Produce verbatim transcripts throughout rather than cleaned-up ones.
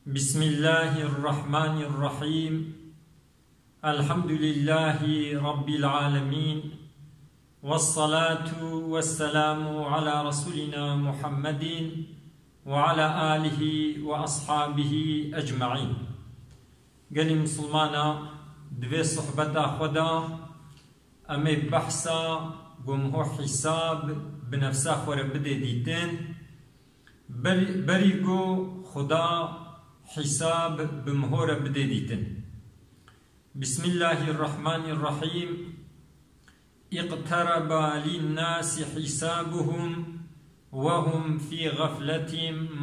بسم الله الرحمن الرحيم. الحمد لله رب العالمين. والصلاة والسلام على رسولنا محمد وعلى آله وأصحابه أجمعين. Gelî misilmana, di vê sohbeta xwe de em ê behsa ku miho hîsab bi nefsa xwe re bidê dîtin, ber-, berî ku Xuda hîsab bi miho re bidê dîtin. Bismillahirrahmanirrahîm. اقترب للناس حسابهم وهم في غفلة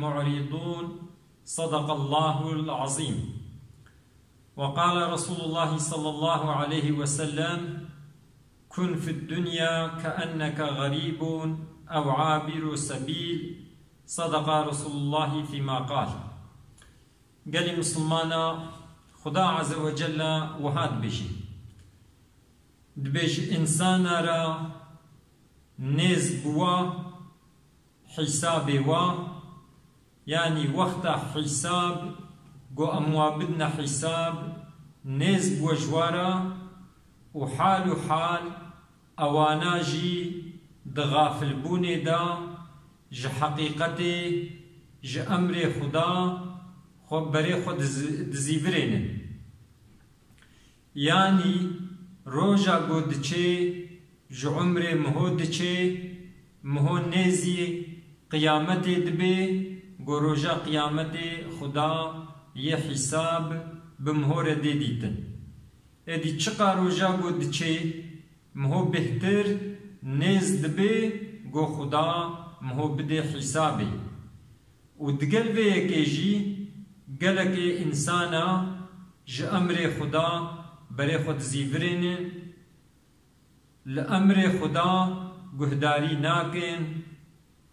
معرضون. صدق الله العظيم. وقال رسول الله صلى الله عليه وسلم: كن في الدنيا كأنك غريب أو عابر سبيل. صدق رسول الله فيما قال. Gelî misilmana, Xuda Azze ve Celle wiha dibêjî. Dibêjî, însana re nêz bi wa, hîsabê wa, yanî wexta hîsab, ku em wa bidine hîsab, nêz bi we ji wa re û hal û hal ewana jî di xafilbûnê de ji heqîqetê, ji emrê Xuda xwe berê xwe diz-, dizîvirênin. Yanî roja ku diçê, ji umrê miho diçê, miho nêzî qiyametê dibê, ku roja qiyametê Xuda yê hîsab bi miho re dê dîtin. Êdî çiqa roja ku diçê, miho bêhtir nêz dibê, ku Xuda miho bidê hîsabê. Û digel vê yekê jî gelekê însana ji emrê Xuda berê xwe dizîvirênin, li emrê Xuda guhdarî nakin,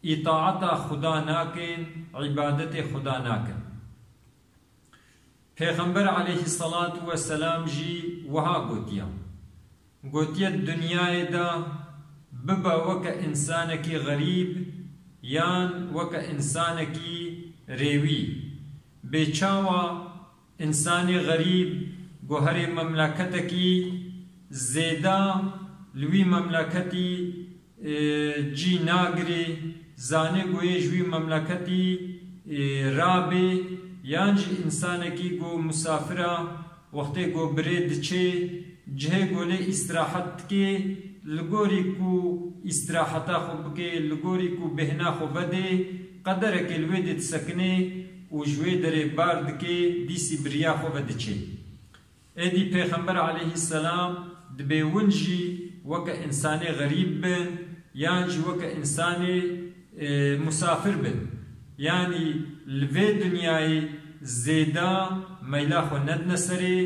îtaeta Xuda nakin, îbadetê Xuda nakin. Pêxember aleyhisselatu vesselam jî wiha gotiye. Gotiye, di dinyayê de bibe weke însanekî xerîb yan weke însanekî rêwî. Bê çawa însanê xerîb ku herê memleketekî zêde li wî memleketî e, cî nagirê, zanê ku yê ji wî memleketî, e, rabê, yan jî însanekî ku misafir a, wextê ku birê diçê, cihê ku lê îstirahet dikê, li gorî ku îstiraheta xwe bikê, li gorî ku bêhna xwe vedê, qederekê li wê dê disekinê û ji wê derê bar dikê, dîsî bi riya xwe ve diçê. Êdî Pêxember aleyhisselam dibê win jî weke însanê xerîb bin, yan jî weke însanê, e, musafir bin. Yanî li vê dinyayê zêde meyla xwe nedine serê,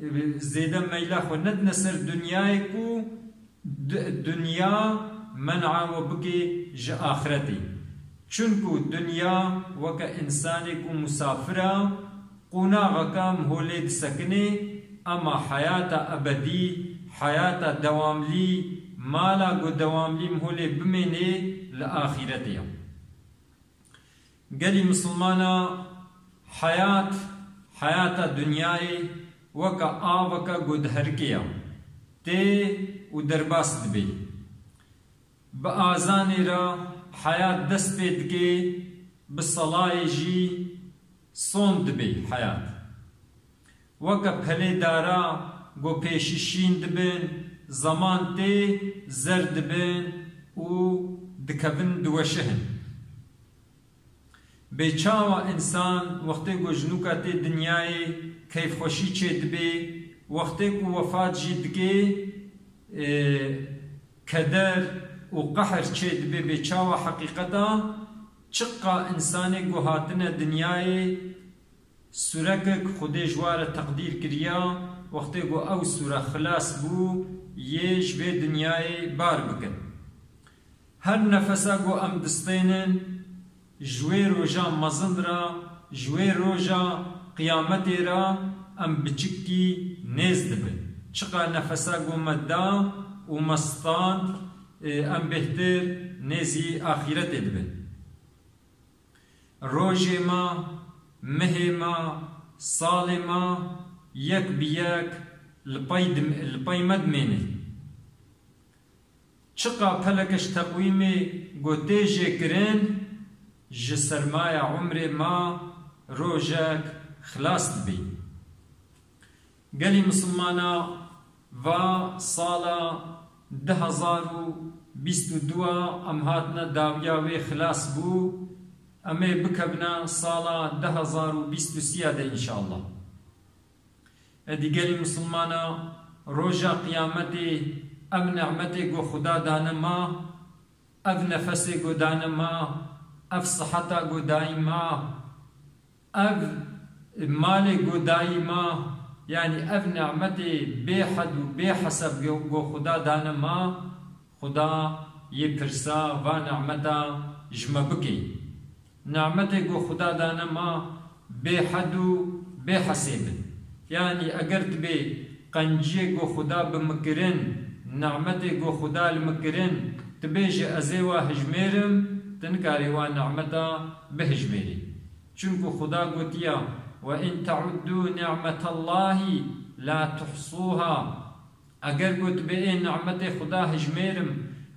e, zêde meyla xwe nedine ser dinyayê ku d-, dinya men'a we bike ji axiretê. Çunku dinya weke însanê ku musafir e, qonaxeke miho lê disekine, ema heyata ebedî, heyata dewamlî, mala ku dewamlî miho lê bimêne li axîretê ye. Gelî misilmana, heyat, heyata dinyayê weke aveke ku diherike ye, tê û derbas dibe. Bi azanê re heyat dest pê dike, bi selayê jî son dibe heyat. Weke pelê dara ku pêşî şîn dibin, zeman tê zer dibin û dikevin diweşihin. Bê çawa însan wextê ku ji nûka tê dinyayê keyfxweşî çê dibê, wextê ku wefat jî dike, e, keder û qehr çê dibê, bê çawa heqîqeta çiqa însanê ku hatine dinyayê sûrekek Xwedê ji wa re teqdîr kiriya, wextê ku ew sûre xilas bû, yê ji vê dinyayê bar bikin. Her nefesa ku em distênin, ji wê roja mezin re, ji wê roja qiyametê re em biçikî nêz dibin. Çiqa nefesa ku me da û me stand, e, em bêhtir nêzî axîretê dibin. Rojê me Mihê me, salê me yek bi yek li pey dim-, li pey me dimêne. Çiqa peleke ji teqwîmê ku tê jêkirin, ji sermaya umrê me rojek xilas dibî. Gelî misilmana, va sala du hezar û bîst û du em hatine dawiya wê xilas bû, em ê bikevine sala du hezar û bîst û sê de înşallah. Edî gelî misilmana, roja qiyametê ev nimetê ku Xuda dane ma, ev nefesê ku dane ma, ev siheta ku dayî ma, ev malê ku dayî ma, yanî ev nimetê bêhed û bêheseb ku, ku Xuda dane ma, Xuda yê pirsa va nimeta ji me bike. Nimetê ku Xuda dane ma bêhed û bêhesêb in. Yanî eger tu bê qenciyê ku Xuda bi min kirin, nimetê ku Xuda li min kirin, tu bêje ez ê wa hijmêrim, tu nikarî wa nimeta bihijmêrî. Çunku Xuda gotiya, "Ve in teuddu ni'metallahî la tuhsuha." Eger ku tu bê ê nimetê Xuda hijmêrim,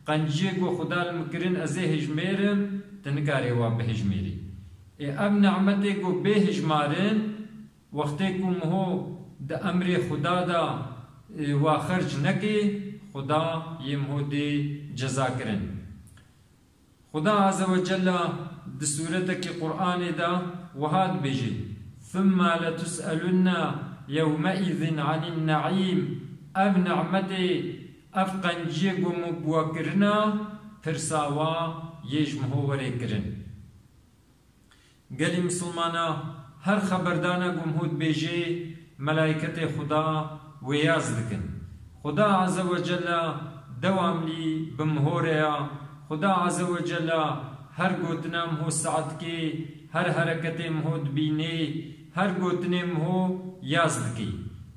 qenciyê ku Xuda li min kirin ez ê hijmêrim, tu nikarê wa bihijmêrî. Ê ev nimetê ku bê hijmarin, wextê ku miho di emrê Xuda de, e, wa xerc nekê, Xuda yê miho dê ceza kirin. Xuda Azze ve Celle di sûretekî Qur'anê de wiha dibêje, "Thumma letus'elunne yewmeîzin anin neîm." Ev nimetê, ev qenciyê ku min bi we kirina, pirsa wa yê ji miho were kirin. Gelî misilmana, her xeberdana ku miho dibêje, melayketê Xuda wê yaz dikin. Xuda Azze ve Celle dewamlî bi miho re ya. Xuda Azze ve Celle her gotina miho seh dike, her hereketê miho dibîne, her gotinê miho yaz dike.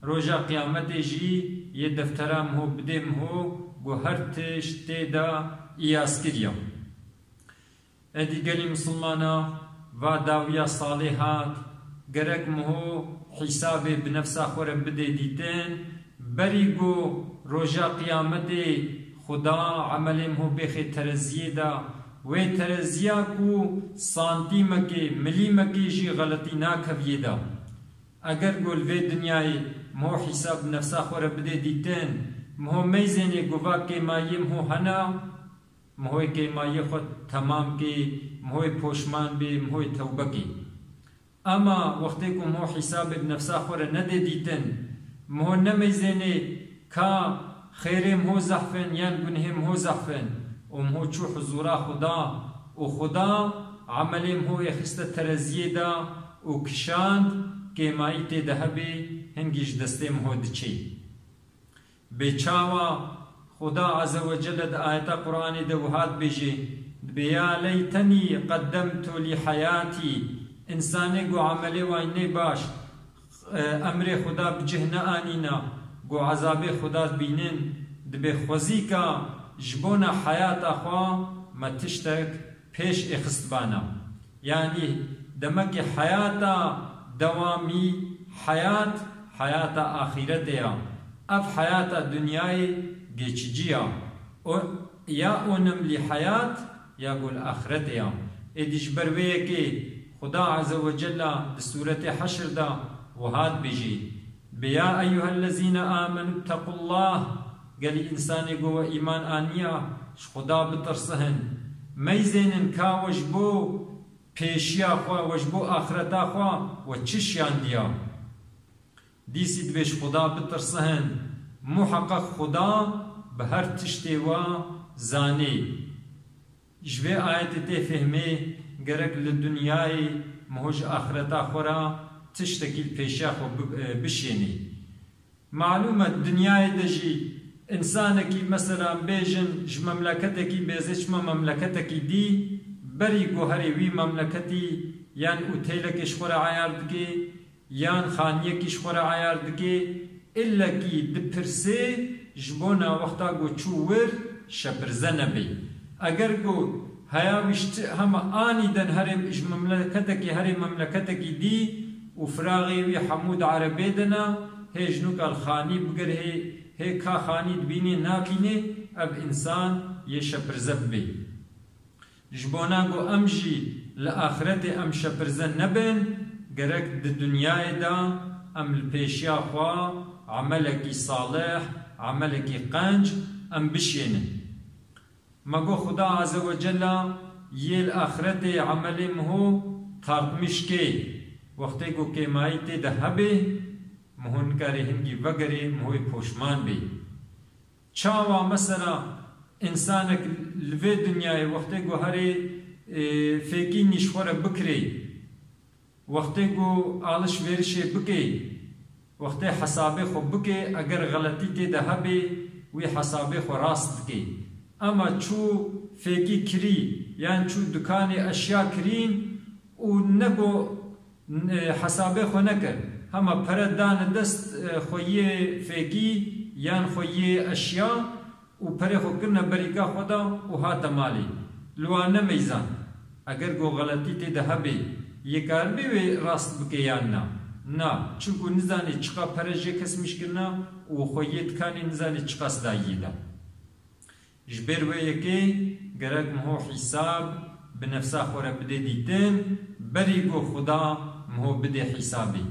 Roja qiyametê jî yê deftera miho bidê miho, ku her tişt tê de yazkirî ya. Edî gelî misilmana, va dawiya salê hat, gerek miho hîsabê bi nefsa xwe re bidê dîtin, berî ku roja qiyametê Xuda emelê miho bêxê tereziyê de, wê tereziya ku santîmekê, milîmekê jî xeletî nakeviyê de. Eger ku li vê dinyayê miho hîsab bi nefsa xwe re bidê dîtin, miho meyzênê ku va kêmayiyê miho hene, mihoyê kêmayiyê xwe temam kê, mihoyê poşman bê, mihoyê tewbe kê. Ema wextê ku miho hîsabê bi nefsa xwe re nedê dîtin, miho nemeyzênê ka xêrê miho zehf in yan gunhê miho zehf in û miho çû huzûra Xuda û Xuda emelê miho ê xiste tereziyê de û kişand, kêmayî tê de hebê, hingî ji destê miho diçê. Bê çawa Xuda Azze ve Celle di ayeta Qur'anê de wiha dibêje, dibê, "Ya leytenî qeddemtu lî heyatî." Însanê ku emelê wan nê baş, e, emrê Xuda bi cih neanîna, ku ezabê Xuda dibînin, dibê xwezîka ji bona heyata xwe me tiştek pêş êxistibana. Yanî demekê heyata dewamî, heyat, heyata axîretê ya. Ev heyata dinyayê geçici ya. O, ya onemlî heyat, ya ku li axîretê ya. Êdî ji ber vê yekê Xuda Azze ve Celle di sûretê Heşr de wiha dibêjî, Bi ya eyyuhellezîne amenû ttequllah, gelî însanê ku we îman aniya, ji Xuda bitirsihin. Meyzênin ka we ji bo pêşiya xwe, we ji bo axireta xwe, we çi şiyandiya? Dîsî dibê ji Xuda bitirsihin. Muheqeq Xuda bi her tiştê we zanê. Ji vê ayetê tê fehmê, gerek li dinyayê miho ji axireta xwe re tiştekî li pêşiya xwe bi-, e, bişênê. Malûm e, dinyayê de jî însanekî, meselan, bêjin ji memleketekî bêze çime memleketekî dî, berî ku herê wî memleketî yan otêlekê ji xwe re eyar dike, yan xaniyekî ji xwe re eyar dike, illekî dipirse ji bona wexta ku çû wir şepirze nebe. Eger ku Heya wî ji ti-, hema anîden herê ji memleketekî herê memleketekî dî û firaxê wî hemû di erebê de ne, hê ji nûka li xanî bigir hê, hê ka xanî dibînê nabînê, ev însan yê şepirze bibê. Ji bona ku em jî li axretê em şepirze nebin, gerek di dinyayê de em li pêşiya xwe emelekî salih, emelekî qenc em bişênin. Me got Xuda Azze ve Cella yê li axretê emelê miho tartmiş kê. Wextê ku kêmayî tê de hebê, miho nikarê hingî vegerê, mihoyê poşman bê. Çawa mesela însanek li vê dinyayê wextê ku herê, e, fêkî nîşxwe re bikirê, wextê ku alişverişê bikê, wextê hesabê xwe bikê, eger xeletî tê de hebê, wî hesabê xwe rast dikê. Ema çû fêkî kirî, yan çû dikanê eşya kirîn û nego, e, hesabê xwe nekir. Hema pere dane dest, e, xwe yê fêkî yan xwe yê eşya, û perê xwe kirine berîka xwe de û hate malê. Li wan ne meyzan. Eger ku xeletî tê de hebê, yê karibê wê rast bike yan na? Na. Çunku nizanê çiqa pere jê kesmîş kirina û xwe yê dikanê nizanê çiqas dayiyê de. Ji ber wê yekê gerek miho hîsab bi nefsa xwe re bidê dîtin, berî ku Xuda miho bidê hîsabê.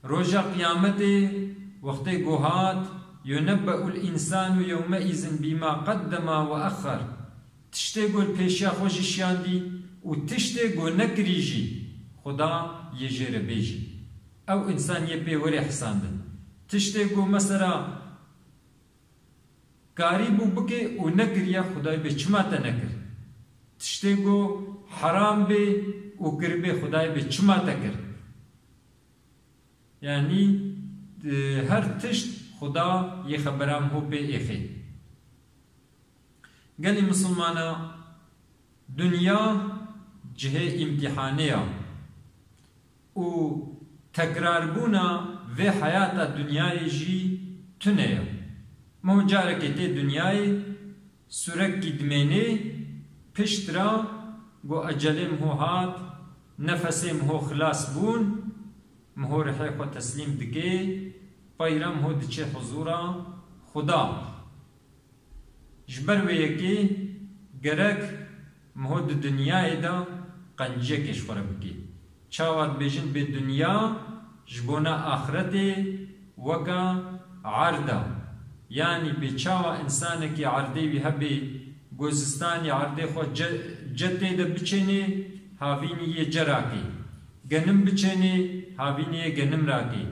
Roja Qiyametê wextê ku hat, "Yunebbe'ul însanu yewmeîzin bîma qeddema we exxer." Tiştê ku li pêşiya xwe jî şiyandî û tiştê ku nekirî jî Xuda yê jê re bêjî. Ew însan yê pê werê hisandin. Tiştê ku mesela karîbû bikê û nekiriye, Xwedayê bê çima te nekir? Tiştê ku heram bê û kiribê, Xwedayê bê çima te kir? Yanî, e, her tişt Xuda yê xebera miho pê êxê. Gelî misilmana, dinya cihê îmtîhanê ya û tekrarbûna vê heyata dinyayê jî tune ye. Miho carekê tê dinyayê, sûrekî dimênê, pişt ra ku ecelê miho hat, nefesê miho xilas bûn, miho rihê xwe teslîm dike, pey re miho diçe huzûra Xuda. Ji ber wê yekê gerek miho di dinyayê de qenciyekê ji xwe re bike. Çawa dibêjin bê dinya ji bona axretê weka erd e. Yanî bê çawa însanekî erdê wî hebe, ku zistanî erdê xwe ce-, cetê de biçênê, havînî yê ce rakê. Genim biçênê, havînî yê genim rakê.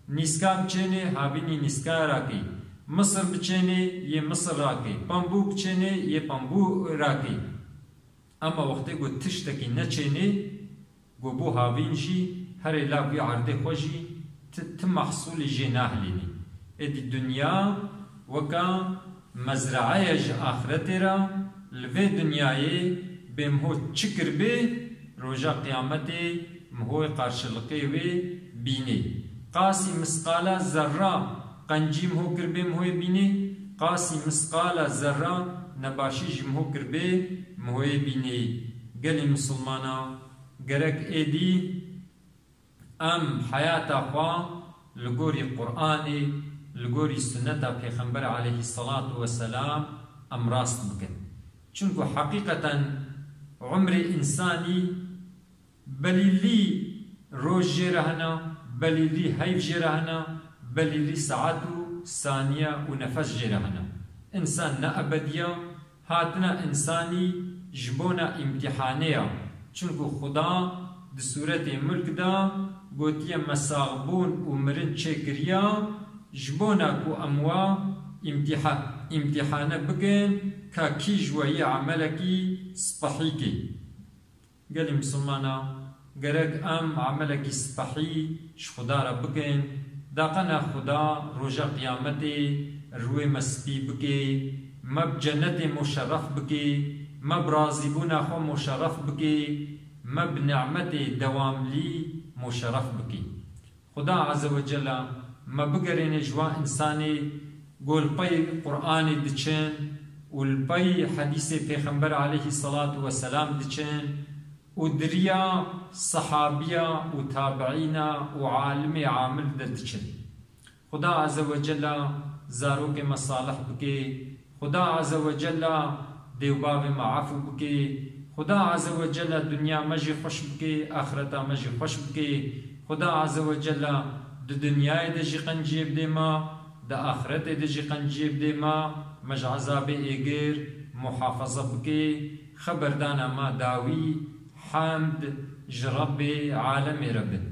Nîska biçênê, havînî nîska rakê. Misir biçênê, yê Misir rakê. Pembû biçênê, yê pembû rakê. Ema wextê ku tiştekî neçênê, ku bo havîn jî herê lav wî erdê xwe jî ti, ti mehsûlê jê nahilînî. Êdî dinya weka mezraeye ji axretê re, li vê dinyayê bê miho çi kiribê, roja qiyametê mihoyê qarşiliqê wê bînê. Qasî misqala zerra qencî miho kiribê mihoyê bînê, qasî misqala zerra nebaşî jî miho kiribê mihoyê bînê. Gelî misilmana, gerek êdî em heyata xwe li gorî Qur'anê, li gorî sunneta Pêxember aleyhisselatu vesselam em rast bikin. Çunku heqîqeten umrê însanî belîlî roj jê re hene, belîlî heyv jê re hene, belîlî saet û saniye û nefes jê re hene. Însan ne ebedî ya, hatina însanî ji bona îmtîhanê ya. Çunku Xuda di sûretê Mulk de gotiye, me saxbûn û mirin çêkiriya, ji bona ku em wa îmtîha-, îmtîhane bikin ka kî ji we yê emelekî spehî kê. Gelî misilmana, gerek em emelekî spehî ji Xuda re bikin, daqena Xuda roja qiyametê rûyê me spî bike, me bi cenetê muşerref bike, me bi razîbûna xwe muşerref bike, me bi nîmetê dewamlî muşerref bike. Xuda Azze ve Celle me bigerêne ji wan însanê ku li pey Qur'anê diçin û li pey hedîsê Pêxember aleyhî selatu weselam diçin û di riya sehabiya û tabiîna û alimê amil de diçin. Xuda Azze ve Cella zarokê me salih bike, Xuda Azze ve Cella dêwbavê me efû bike, Xuda Azze ve Cella dinya me jî xweş bike, axireta me jî xweş bike. Xuda Azze ve Cella di dinyayê de jî qenciyê bidê me, di axiretê de jî qenciyê bidê me, me ji ezabê êgir muhafaza bike, xeberdana me dawî, hemd ji Rebbê alemê re bin.